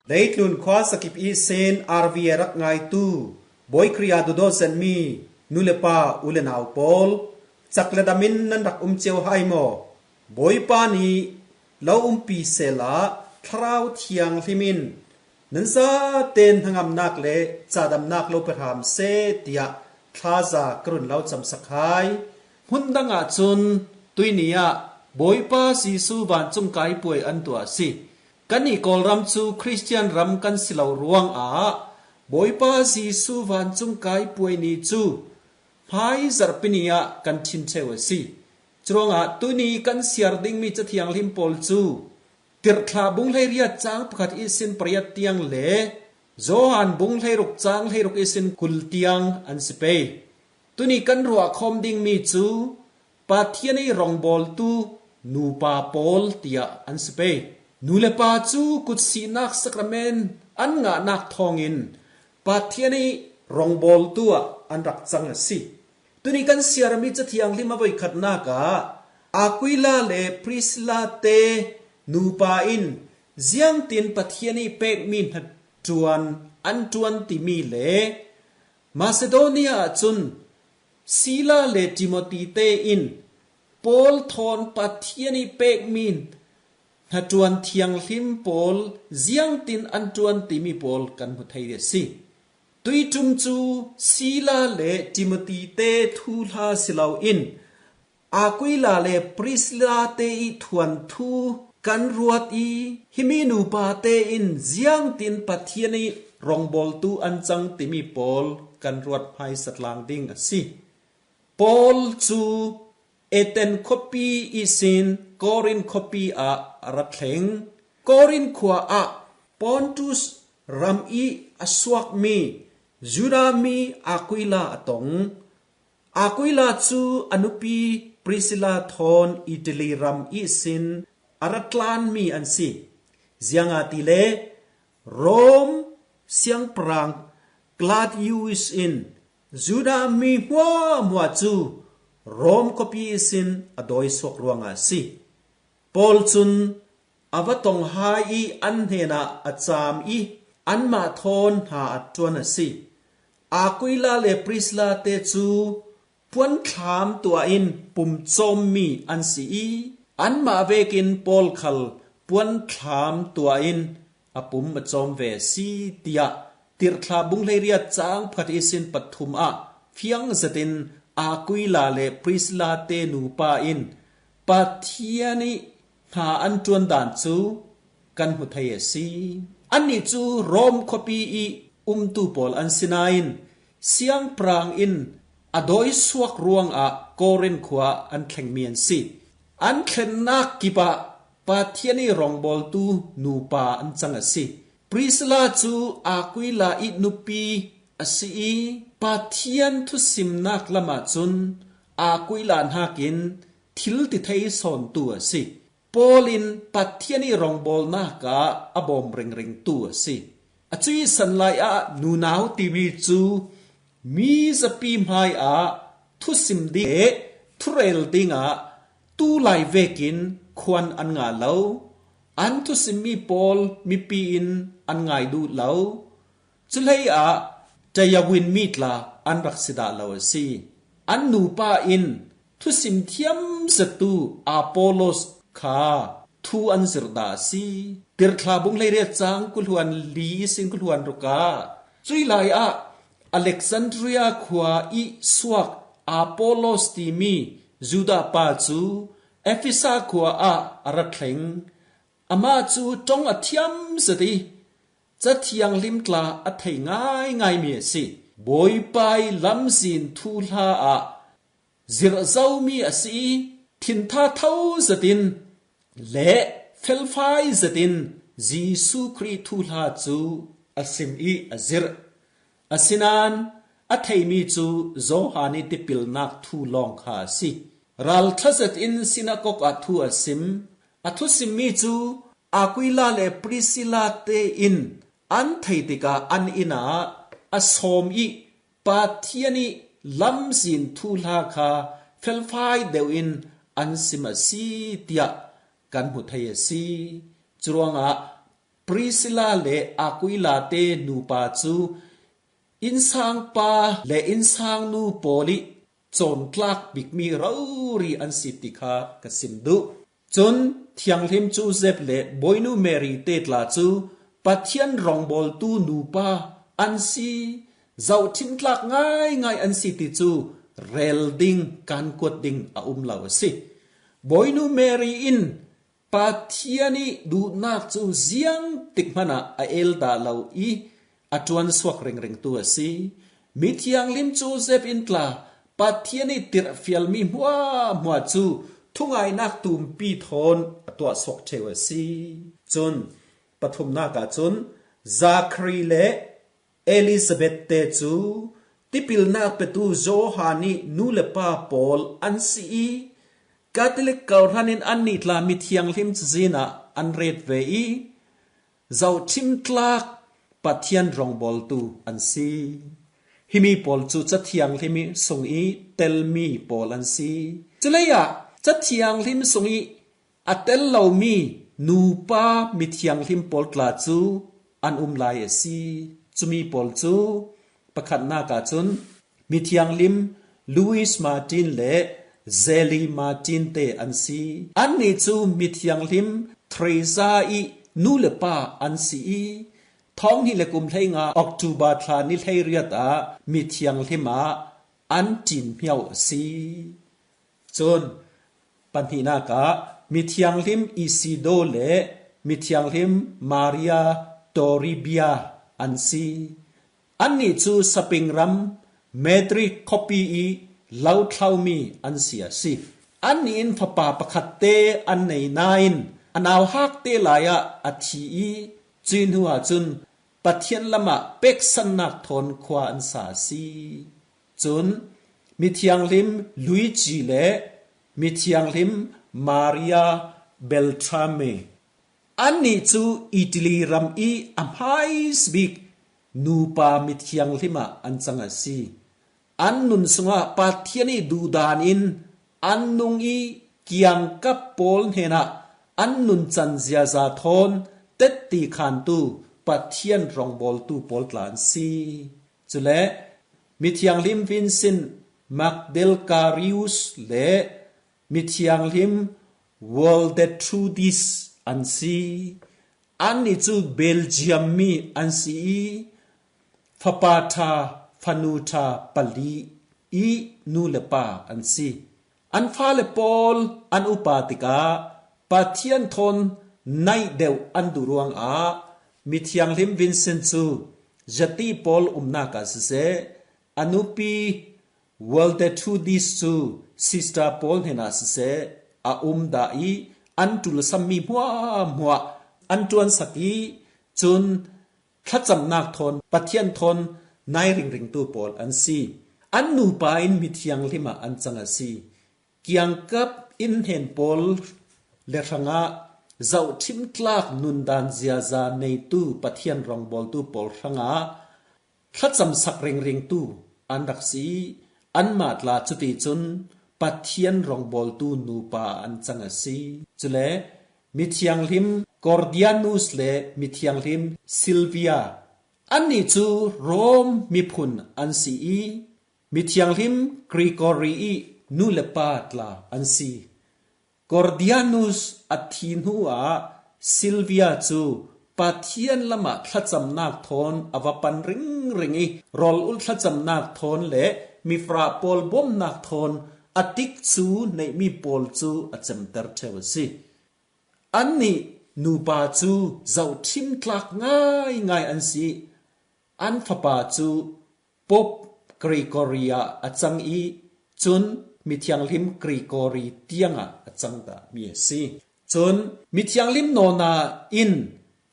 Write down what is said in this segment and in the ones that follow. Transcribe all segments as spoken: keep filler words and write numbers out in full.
Leitlun khua sakip ihsin R V A rak ngaitu Bawi Khrih ah duhdawt zetmi nu le pa, u le nau pawl, cak le damin nan rak um cio hai maw? Bawipa nih lo umpi sehla Thlarau Thianghlim in nan zate hnangamnak le cadamnak lo pe hram seh, tiah thlaza ka run lo camsak hai. Hmun dang ahcun tuini ah Bawipa Jesuh vancung kaipuai an tuah a si. Kannih Kawlram cu Khristian ram kan si lo ruangah Bawipa Jesuh vancung kaipuai ni cu hmai zarhpi ni ah kan ṭhin ṭheu a si. Curuangah tuni kan siar dingmi Cathianghlim pawl cu Tirhthlah bung hleiriat cang pakhat ihsin pariat tiang le Johan bung hleiruk cang hleiruk ihsin kul tiang an si pei. Tuni kan ruahkhawm dingmi cu Pathian i rawngbawltu nupa pawl tiah an si pei. Nu le pa cu kutsihnak sakrament an ngahnak thawngin Pathian i rawngbawltu ah an rak cang a si. Tuni kan siarmi Cathianghlim a voikhatnak ah Aquila le Priscilla te nupa in ziangtin Pathian i pekmi hnaṭuan an ṭuan timi le Macedonia ahcun Sila le Timothy tein Paul thawn Pathian i pekmi hnaṭuan thianghlim pawl ziangtin an ṭuan timi pawl kan hmu thei a si. Tuiṭum cu Sila le Timothy te thuhla si loin Aquila le Priscilla te i thuanthu kan ruat i, himi nupa tein ziangtin Pathian i rawngbawltu an cang timi pawl kan ruat hmaisatlang ding a si. Paul cu Athens khuapi ihsin Korin khuapi ah a rat thleng. Korin khua ah Pontus ram i a suakmi Judah mi Aquila a tong. Aquila cu a nupi Priscilla thawn Italy ram ihsin a rat tlanmi an si. Ziangahtile Rom siangpahrang Claudius in Judah mi hmuahhmuah cu Rom khuapi ihsin a dawisuak ruangah a si. Paul cun a va tong hai i an hnenah a caam i anmah thawn hna a ṭuan a si. Aquila le Priscilla te cu puanthlam tuah in pum cawmmi an si i, anmah vekin Paul khal puanthlam tuah in a pum a cawm ve a si, tiah Tirhthlah bung hleiriat cang pakhat ihsin pathum ah fiang zetin Aquila le Priscilla te nupa in Pathian i hna an ṭuan dan cu kan hmu thei a si. Annih cu Rom khuapi i umtu pawl an si nain siangpahrang in a dawisuak ruangah Korin khua an thlengmi an si. An thlennak kip ah Pathian i rawngbawltu nupa an cang a si. Priscilla cu Aquila i nupi a si i, Pathian thusimnak lam ahcun Aquila hnakin thil ti thei sawntu a si. Paul in Pathian i rawngbawlnak ah a bawm ringringtu a si. A cuihsan lai ah nunau timi cu mi zapi hmai ah thusim ding le thurel dingah tu lai vekin khuan an ngah lo. An thusimmi pawl mipi in an ngai duh lo. Cuhlei ah ṭayawin mi tla an rak si dah lo a si. An nupa in thusim thiam zetu Apollos kha thu an zirh dah a si. Tirhthlah bung hleiriat cang kul hluan li ihsin kul hluan ruk ah, cuih lai ah Alexandria khua i suak Apollos timi Judah pa cu Efesa khua ah a rat thleng. Amah cu ṭong a thiam zet i, Cathianghlim tla a thei ngaingaimi a si. Bawipa i lamzin thuhla ah zirh zomi a si i, thintha tho zetin le felfai zetin Jesuh Khrih thuhla cu a sim i a zirh. Asinain a theimi cu Johan i tipilnak thu lawng kha a si. Ralṭha zetin sinakok ah thu a sim. A thusimmi cu Aquila le Priscilla tein an thei tikah an inn ah a sawm i Pathian i lamzin thuhla kha felfai deuh in an sim a si, tiah kan hmu thei a si. Curuangah Priscilla le Aquila te nupa cu innsangpa le innsangnu pawl i cawntlak bikmi rori an si ti kha ka sim duh. Cun Thianghlim Joseph le Bawinu Mary te tla cu Pathian rawngbawltu nupa an si. Zohṭhim tlak ngaingai an si ti cu rel ding, kan kuat ding a um lo a si. Bawinu Mary in Pathian i duhnak cu ziang tik hmanh ah a el dah lo i a ṭuan suak ringringtu a si. Mithianghlim Joseph in tla Pathian i tirhfialmi hmuahhmuah cu thungainak tumpi thawn a tuah suak ṭheu a si. Cun pathumnak ah cun Zakhari le Elizabeth te cu tipilnak petu Johan i nu le pa pawl an si i, Catholic kawhhran in annih tla mithianghlim cazin ah an ret ve i, zohṭhim tlak Pathian rawngbawltu an si. Himi pawl cu Cathianghlim i sung i telmi pawl an si. Culeiah Cathianghlim sung i a tel lomi nupa mithianghlim pawl tla cu an um lai a si. Cumi pawl cu pakhatnak ah cun mithianghlim Louis Martin le Zélie Martin te an si. Annih cu mithianghlim Teresa i nu le pa an si i, thawng hnih le kum hleinga October thla ni hleiriat ah mithianghlim ah an ṭin hmiau a si. Cun pahnihnak ah mithianghlim Isidore le mithianghlim Maria Toribia an si. Annih cu Spain ram Madrid khuapi i lo thlaumi an si a si. Annih in fapa pakhat te an nei nain a nauhak te lai ah a thi i, cuih hnu ah cun Pathian lam ah peksannak thawn khua an sa a si. Cun mithianghlim Luigi le mithianghlim Maria Beltrame, annih cu Italy ram i a hmaisabik nupa mithianghlim ah an cang a si. An nun sungah Pathian i duhdan in an nung i kiangkap pawl hnenah an nuncan ziaza thawn tetti khantu Pathian rawngbawltu pawl tla an si. Cule mithianghlim Vincent Magdalkarius le mithianghlim Waldetrudis an si. Annih cu Belgium mi an si i, fapa ṭha, fanu ṭha pali i nu le pa an si. An fale pawl an upa tikah Pathian thawn naih deuh an duh ruangah mithianghlim Vincent cu zati pawl umnak ah siseh, a nupi Waldetrudis cu sister pawl hnenah siseh, a um dah i an ṭulsammi hmuahhmuah an ṭuansak i, cun thlacamnak thawn, Pathian thawn nai ringringtu pawl an si. An nupa in mithianghlim ah an cang a si. Kiangkap innhnen pawl le hrangah zohṭhim tlak nundan ziaza neitu Pathian rawngbawltu pawl hrangah thlacamsak ringringtu an rak si i, anmah tla cuticun Pathian rawngbawltu nupa an cang a si. Cule mithianghlim Gordianus le mithianghlim Sylvia, annih cu Rome miphun an si i, mithianghlim Gregory i nu le pa tla an si. Gordianus a thi hnuah Sylvia cu Pathian lamah thlacamnak thawn a va pan ringring i, rawl ulh thlacamnak thawn le mifra pawl bawmhnak thawn a tikcu neihmi pawl cu a cemter ṭheu a si. Annih nupa cu zohṭhim tlak ngaingai an si. An fapa cu Pope Gregory ah a cang i, cun mithianghlim Gregory tiangah a cang dahmi a si. Cun mithianghlim nawna in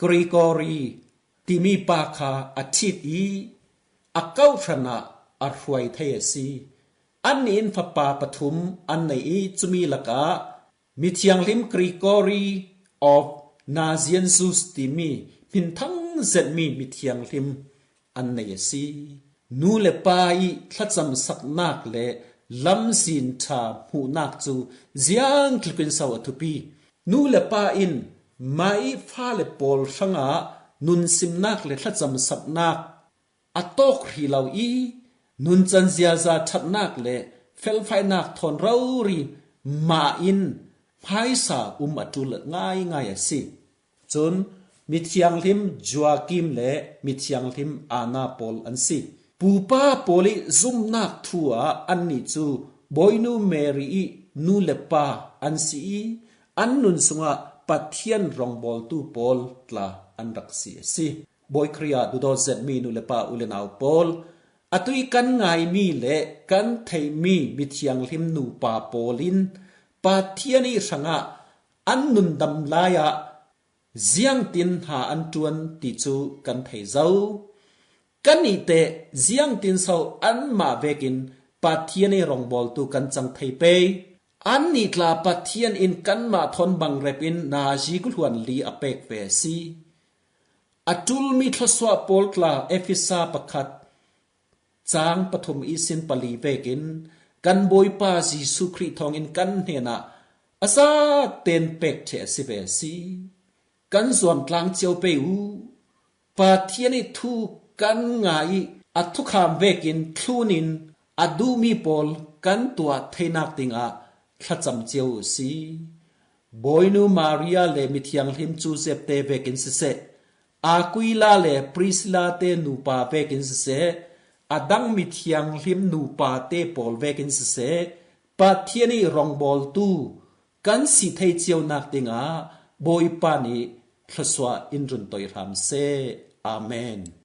Gregory timi pa kha a ṭhit i, a kawhhran ah a hruai thei a si. Annih in fapa pathum an nei i, cumi lakah mithianghlim Gregory of Nazianzus timi hminthang zetmi mithianghlim an nei a si. Nu le pa i thlacamsaknak le lamzin ṭha hmuhnak cu ziang tlukin so a thupi. Nu le pa in Mah ih fale pawl hrangah nunsimnak le thlacamsapnak a tawk hrih lo ih, nuncan ziaza ṭhatnak le felfainak thawn rori mah in hmaisa um a ṭul ngaingai a si. Cun mithianghlim Joachim le mithianghlim Anna pawl an si. Pupa pawl ih zumnak thu ah annih cu Bawinu Mary ih nu le pa an si ih, an nun sungah Pathian rawngbawltu pawl tla an rak si a si. Bawi Khrih ah duhdawt zetmi nu le pa u le nau pawl, atuih kan ngaimi le kan theihmi mithianghlim nupa pawl in Pathian ih hrangah an nundam lai ah ziangtin hna an ṭuan ti cu kan thei zo. Kannih teh ziangtin so anmah vekin Pathian ih rawngbawltu kan cang thei pei? Annih tla Pathian in kanmah thawn bangrep in nazi kuluan li a pek ve a si. A ṭulmi thluasuah pawl tla Efesa pakhat cang pathum ihsin pali vekin kan Bawipa Jesuh Khrih thawngin kan hnenah a zaten pek ṭheh a si ve a si. Kan zuamtlang cio pei u. Pathian ih thu kan ngai ih a thukham vekin thlun in a duhmi pawl kan tuah theinak dingah thlacam cio u si. Bawinu Maria le mithianghlim Joseph te vekin siseh, Aquila le Priscilla te nupa vekin siseh, a dang mithianghlim nupa te pawl vekin siseh, Pathian ih rawngbawltu kan si thei cionak dingah Bawipa nih thluasuah in run toi hram seh. Amen.